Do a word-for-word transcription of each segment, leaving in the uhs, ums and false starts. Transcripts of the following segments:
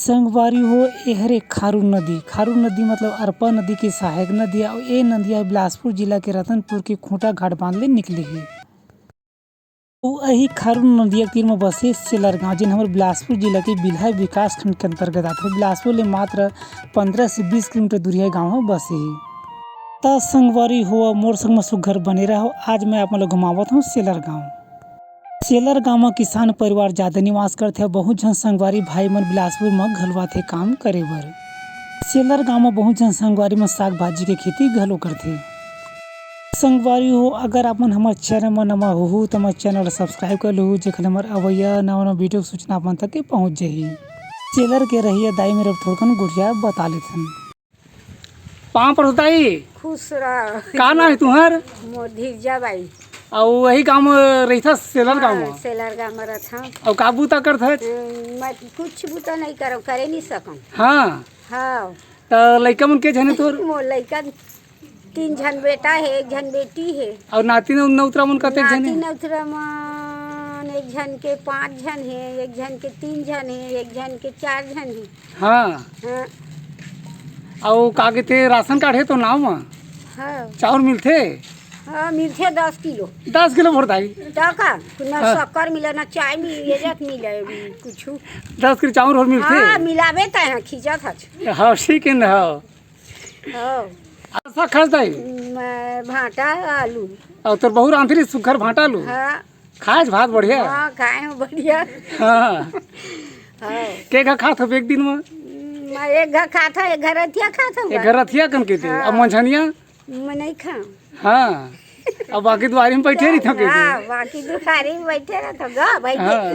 संगवारी हो, ए हरे खारून नदी। खारून नदी मतलब अरपा नदी के सहायक नदी, अउ ए नदिया बिलासपुर जिला के रतनपुर के खूंटा घाट बांध ले निकले हे। अउ एही खारून नदिया के तीर म बसे सेलर गांव, जेन हमर बिलासपुर जिला के बिल्हा विकासखंड के अंतर्गत आथे। बिलासपुर ले मात्र पंद्रह से बीस किलोमीटर दूरिहा गांव ह बसे हे। त संगवारी हो, मोर संग म सुग्घर बने रहो। आज मैं आप मन ल घुमावत हूँ सेलर गांव। सेलर गांव म किसान परिवार जादा निवास करथे। बहुत झन संगवारी भाई मन बिलासपुर म घलो आथे काम करे बर। सेलर गांव म बहुत झन संगवारी मन साग भाजी के खेती घलो करथे। संगवारी हो, अगर आप मन हमर चैनल म नवा होहू, त हमर चैनल ल सब्सक्राइब कर लूहू, जेखर ले हमर अवइया नवा-नवा वीडियो के सूचना आप मन तक के पहुंच जाही। सेलर के रहइया दाई मेर अब थोड़कन गोठिया बता लेथन। पांव परत हंव दाई। खुश रह। का नाम हे तुंहर? मोर धीरजा बाई। अउ वही गांव म रहिथस, सेलर गांव म? हाँ, सेलर गांव म रहिथंव। अउ का बूता करथस? अम, मैं कुछ बूता नइ करंव, करे नइ सकंव। हाँ। हाँ। त लइका मन के झन हे तोर? मोर लइका तीन झन बेटा हे, एक झन बेटी हे। अउ नाती नौ-, नौतरा मन कतेक झन हे? नाती नौतरा मन एक झन के पांच झन हे, एक झन के तीन झन हे, एक झन के चार झन हे। हाँ। हाँ। अउ का कहिथे, राशन कार्ड हे तोर नाम म? हाँ। चाउर मिलथे? हाँ, मिलथे दस किलो। दस किलो भर दाई? त का? ना हाँ। शक्कर मिले, ना चाय मिले, ये जात मिले, कुछु। दस किलो चाउर भर मिलथे? हाँ, मिलाबे तैं, हाँ, खींचत हच। हाँ, ठीक हे न, हाँ। हाँ। अउ साग खास दाई? म-, भांटा आलू। अउ तोर बहू रांधथे सुग्घर भांटा आलू? हाँ। खास भात बढ़िया? हाँ, खाए में बढ़िया। हाँ। हाँ। के घा खात हव एक दिन म? मैं एक घा खात हंव, एक घा रतिया खात हंव। एक घा रतिया कन के दे। हाँ। अउ मंझनिया? मैं नइ खांव। हाँ। अउ बाकी दुवारी म बइठे रहिथंव के दे। हाँ, बाकी दुवारी म बइठे रहिथंव गा, बइठे। हाँ।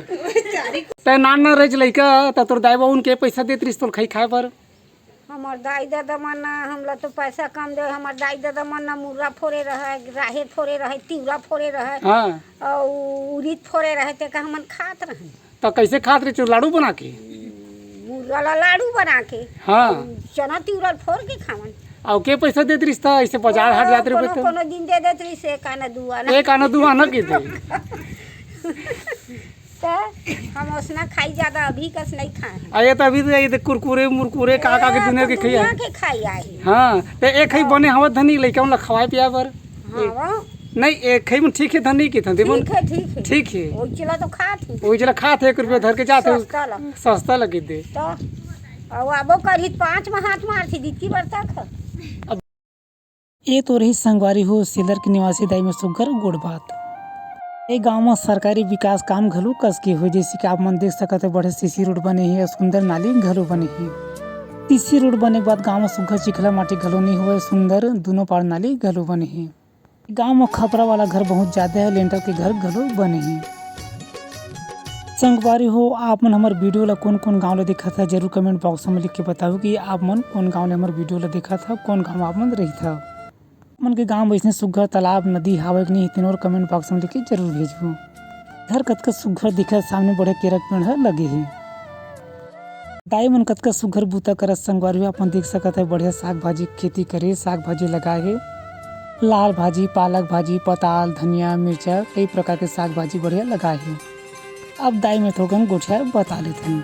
तैं नान नान रहेच लइका, त तोर दाई बाबू मन के पइसा देत रिहिस तोला खई खाए बर? हमर दाई ददा मन ना, हमला तो पैसा कम दे, हमर दाई ददा मन ना मुर्रा फोरे रहय, राहेर फोरे रहय, तिवरा फोरे रहय, हाँ। अउ उरीद फोरे रहय, तेका हमन खात रहन। त कइसे खात रहे, लाडू बना के? मुर्रा ला लाडू बना के, हाँ। अउ चना तिवरा फोर के खावन। अउ के पैसा देत रिहिस त, अइसे बाजार हाट जात रहे कोनो, त? कोनो दिन दे देत रिहिस, एक आना, दू आना। एक आना, दू आना के दे। त हम ओसना खाई जादा अभी कस नइ खाए हन। अरे त अभी त ये देख कुरकुरे मुरकुरे का का के ए, दुनिया के खइया। दुनिया के खाई आए। हाँ, त एक खई बने हवत धनी लइका मन ल खवाए पियाए बर। हाँ, ए, वो। नहीं, एक खई मन ठीक हे धनी के थन, देवन। ठीक हे, ठीक हे। ठीक हे। ओइचला तो खात हे। ओइचला खात हे, एक रुपया धर के जात हे। सस्ता लग। सस्ता लगे दे। त अब आबो करही त पाँच म हाथ मारथे, दित्ती बर तक। अब ए तो रहिस संगवारी हो, सेलर के निवासी दाई में सुग्घर गोठ बात। ए गांव म सरकारी विकास काम घलो कस के होय, जइसे कि आप मन देख सकत हव, बढ़िया सीसी रोड बने हे, सुंदर नाली घलो बने हे। सीसी रोड बने के बाद गांव म सुग्घर चिखला माटी घलो नइ होवय, सुंदर दूनों पार नाली घलो बने हे। गांव म खपरा वाला घर बहुत जादा हे, लेंटर के घर घलो बने हे। संगवारी हो, आप मन हमर वीडियो ला कोन-कोन गांव ले देखत हव, जरूर comment box में लिख के बताओ कि आप मन कोन गांव ले हमर वीडियो ला देखत हव, कोन गांव आप मन रहित हव। मन के गांव में अइसने सुग्घर तालाब, नदी हावय कि नहीं, तेन ल comment box में लिख के जरूर भेजहू। घर कतका सुग्घर दिखत, सामने बड़े केरा के पेड़ ह लगे हे। दाई मन कतका सुग्घर बूता करत संगवारी हो, आप मन देख सकत हव, बढ़िया साग भाजी के खेती करे, साग भाजी लगाए हे, लाल भाजी, पालक भाजी, पताल, धनिया, मिर्चा, कई प्रकार के साग भाजी बढ़िया लगाए हे। अब दाई में थोकन गोठिया बता लेथन।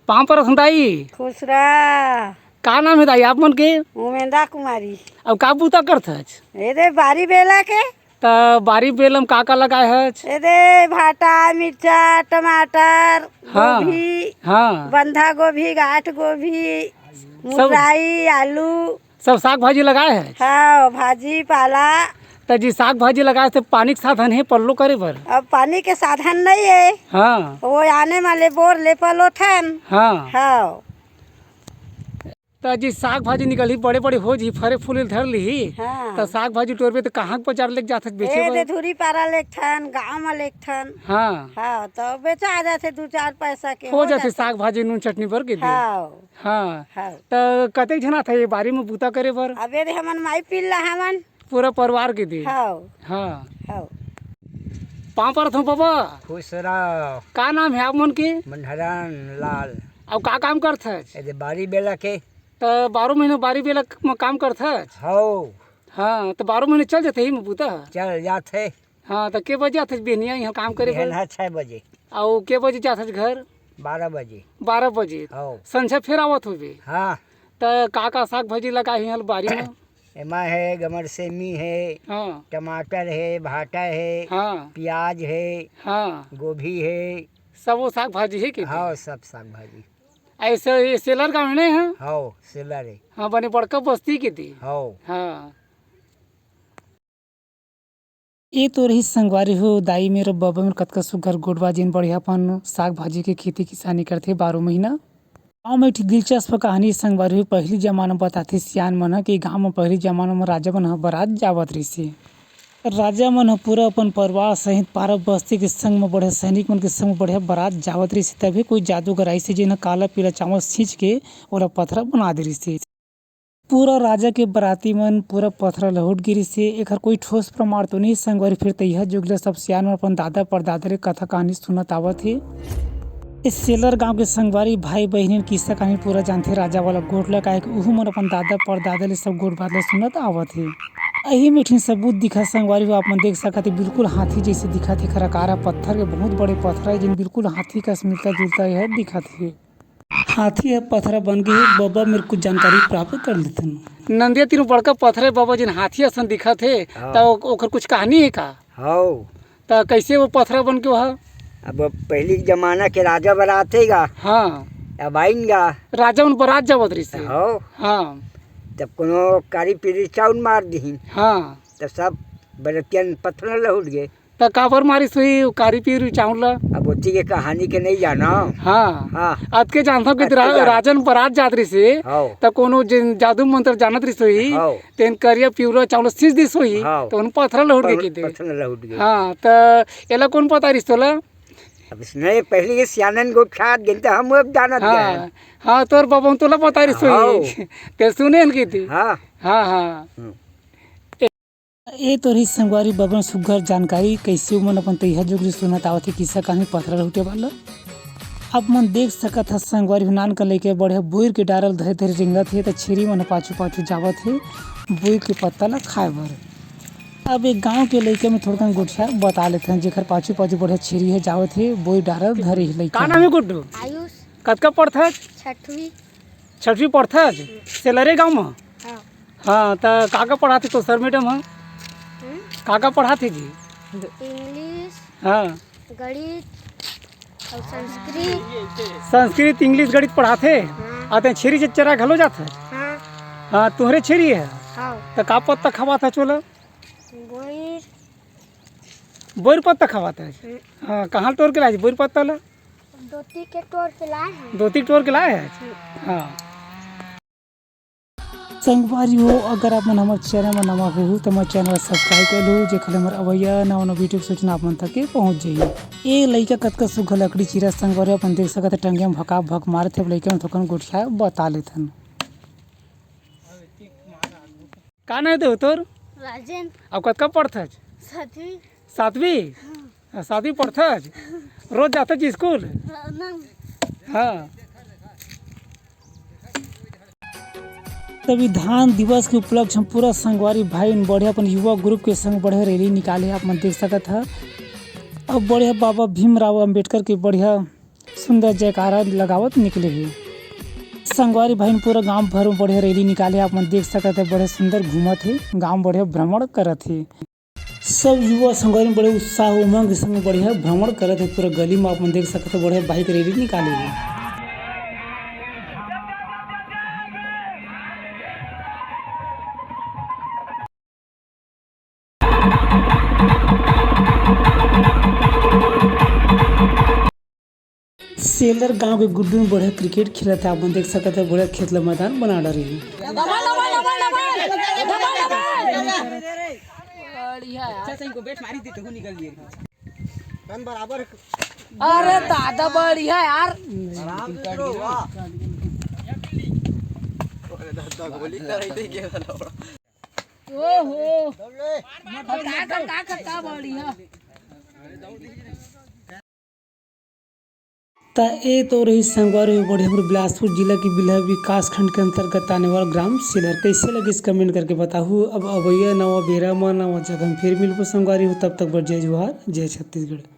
पांव परत हंव दाई। खुश रह। का नाम हे दाई आप मन के? उमेंदा कुमारी। अउ का बूता करथच? ए दे बारी बेला के। त बारी बेला म का का लगाए हच? ए दे भांटा, मिर्चा, टमाटर, हाँ, गोभी, हाँ। बंधा गोभी, गांठ गोभी, सब मुरई, आलू। सब साग भाजी लगाए हच? हाँ, भाजी पाला। त जी साग भाजी लगाए हच त पानी के साधन हे पल्लो करे बर? अब पानी के साधन नइ हे। हाँ। वो आने वाले बोर ले पलोथन। हाँ। हाँ। त जी साग भाजी निकलही, बड़े बड़े हो जही, फरे फूले धर लिही। हाँ। त साग भाजी टोरबे त कहाँ के बाजार लेके जाथस बेचे ए बर? दे धुरी पारा लेकथन, गाँव म लेकथन। हाँ। हाँ, त बेचा जाथे दू चार पैसा के, हो हो जाथे जाथे। साग भाजी नून चटनी बर के दे। हाँ। हाँ। हाँ। त कतेक झन आथे ये बारी म बूता करे बर? अबे दे हमन माई पिल्ला हमन। पूरा परिवार के दे। हाँ। हाँ। हाँ। पाँव परत हूँ बाबा। खुश रह। का नाम हे आप मन के? मनहरन लाल। अउ का काम करथच? ए दे बारी बेला के। त बारह महीना बारी बेला म काम करथच? हौ। हाँ, त बारह महीना चल जाथे ही म बूता? चल जाथे। हाँ, त के बजे आथच बेहनिया इहाँ काम करे बर? बिहनहा छः बजे। अउ के बजे जाथच घर? बारह बजे। बारह बजे। हाँ। संझा फेर आवत होबे। हाँ। त का का साग भाजी लगाही हल बारी म? एमा हे, गमरसेमी हे, हाँ। टमाटर हे, भाटा हे, हाँ। प्याज हे, हाँ। गोभी हे। सब वो साग भाजी हे के? हाँ, सब साग भाजी। ऐसे ये सेलर गाँव हे ना? हाँ, सेलर हे। हाँ, बने बड़का बस्ती के ती। हाँ। हाँ। ए तो रही संगवारी हो, दाई मेर, बबा मेर, कतका सुग्घर गोठ बात, जेन बढ़िया अपन साग भाजी के खेती किसानी करथे बारो महीना। गाँव में एक ठी दिलचस्प कहानी संगवारी हो, पहिली जमाना बताथे सियान मन ह कि गाँव में पहिली जमाना में राजा मन ह बरात जावत रहिसे। राजा मन ह पूरा अपन परिवार सहित पारा बस्ती के संग में बढ़िया सैनिक मन के संग बढ़िया बरात जावत रहिसे, तभे कोई जादूगर आइसे, जेन ह काला पीला चावल सींच के ओला पथरा बना दे रहिसे। पूरा राजा के बराती मन पूरा पथरा लहुट गे रिहिसे। एखर कोई ठोस प्रमाण तो नहीं संगवारी, फिर तइहा जुग ले सब सियान मन अपन दादा परदादा ले कथा कहानी सुनत आवत हे। ए सेलर गांव के संगवारी भाई बहिनी किस्सा कहानी पूरा जानथे राजा वाला गोठ ल, काहे कि उहू मन अपन दादा परदादा ले सब गोठ बात ल सुनत आवत हे। अही में एक ठिन सबूत दिखा संगवारी हो, आप मन देख सकत हे बिल्कुल हाथी जैसे दिखत हे। एखर आकार ह पत्थर के बहुत बड़े पत्थर हे, जेन बिल्कुल हाथी कस मिलता जुलता यह दिखत हे। हाथी ह पथरा बन गे हे, बबा मेर कुछ जानकारी प्राप्त कर लेथन। नंदिया तीर बड़का पथरा हे बबा, जेन हाथी असन दिखत हे, हाँ। त ओ-, ओकर कुछ कहानी हे का? हौ। त कैसे वो पथरा बन के वह? अब पहिली के जमाना के राजा बरात हे गा। हाँ। अब आइन गा। राजा मन बरात जावत रहिसे। हौ। हाँ। तब कोनो कारी पीरी चाउर मार दिहिन। हाँ। तब सब बरतियन पथरा लहुट गे। त काबर मारिस होही कारी पीरी चाउर ला? अब ओती के कहानी के नहीं जाना। हाँ। हाँ। अतके जानथव कि अतके रा-, जाना। राजन बरात जात रहिसे, हाँ। त कोनो जेन जादू मंत्र जानत रहिस होही, हाँ। तेन करिया पिवरा चाउर सींच दिस होही, हाँ। त ओन पथरा लहुट गे पन-, कहिथे। पथरा लहुट गे। हाँ, त एला कोन पता रहिस तोला? अब इसने पहिली के सियानन गोठ खात गेन, त हम अब जानत हाँ। गए। हाँ, तोर बबा तोला पता रहिस होही। हाँ। ते सुने हन कहिथे। हाँ। हाँ, हाँ। हम्म। ए तो रही संगवारी बबन सुग्घर जानकारी, कैसे उमन अपन तइहा जुगरी सुनत आवत हे किस्सा कहानी पथरा लहुटे वाला। आप मन देख सकत ह संगवारी हो नान कन लइके बढ़िया बोइर के डारल धरे धरे रेंगत हे, त छेरी मन ह पाछू पाछू जावत हे बोइर के पत्ता ल खाए बर। अब एक गांव के लइका में थोड़कन गोठिया बता लेथन, जेखर पाछू पाछू बढ़िया छेरी ह जावत हे, बोइर डारल धरे हे लइका। का नाम हे गुड्डू? आयुष। कतका पढ़थस? छठवीं। छठवीं पढ़थस? सेलरे गांव म? हाँ। हाँ, त का का पढ़ाथे तोर सर मैडम ह? हम्म? का का पढ़ाथे जी? इंग्लिश, हाँ। गणित अउ संस्कृत। संस्कृत, इंग्लिश, गणित पढ़ाथे? हाँ। अउ तें छेरी चरा घलो जाथस? हाँ। हाँ, तुंहरे छेरी हे? हाँ। त का पत्ता खवाथस ओला? बोइर। बोइर पत्ता खवाथस? हम्म। हाँ, कहाँ ले टोर के लाए बोइर पत्ता ला? दोती के टोर के लाए हन। दोती के टोर के लाए हस? हम्म। हाँ। संगवारी हो, अगर आप मन हमर चैनल म नवा होहू, त हमर चैनल ल सब्सक्राइब कर लू, जेखर ले हमर अवइया नवा नवा वीडियो के सूचना आप मन तक के पहुंच जाही। ए लइका कतका सुग्घर लकड़ी चीरत संगवारी हो, अपन देख सकत हे, टंगिया म भका भक मारत हे। अब लइका मन थोकन गोठिया बता लेथन। का नाम हे तोर? राजेन। अब कतका पढ़थस? सातवीं। सातवीं? हाँ। सातवीं पढ़थस? रोज जाथस स्कूल? ना। हाँ। संविधान दिवस के उपलक्ष्य म पूरा संगवारी भाई मन बढ़िया अपन युवा ग्रुप के संग बढ़िया रैली निकाले हे, आप मन देख सकत ह। अब बढ़िया बाबा भीमराव अंबेडकर के बढ़िया सुंदर जयकारा लगावत निकले हे। संगवारी भाई मन पूरा गांव भर म बढ़िया रैली निकाले हे, आप मन देख सकत ह, बढ़िया सुंदर घूमत हे, गांव बढ़िया भ्रमण करत हे। सब युवा संगवारी मन बड़े उत्साह उमंग के संग बढ़िया भ्रमण करत हे। पूरा गली म आप मन देख सकत ह, बढ़िया बाइक रैली निकाले हे। सेलर गांव के गुड्डू में बढ़िया क्रिकेट खेलत हे, आप मन देख सकत ह, बढ़िया खेत ल मैदान बना डारे हे। बढ़िया यार। अच्छा, सही को बैट मारी दी तो निकल लिए। रन बराबर। अरे दादा, बढ़िया यार। अरे दादा, गोली तो रहते ही गेल। ओहो। का, का, का, का, का बढ़िया। त ए तो रही संगवारी हो बढ़िया हमर बिलासपुर जिला के बिल्हा विकास खंड के अंतर्गत आने वाला ग्राम सेलर। कैसे लगिस कमेंट करके बताहू। अब अवइया नवा बेरा म नवा जगह म फिर मिलबो संगवारी हो, तब तक बर जय जोहार, जय छत्तीसगढ़।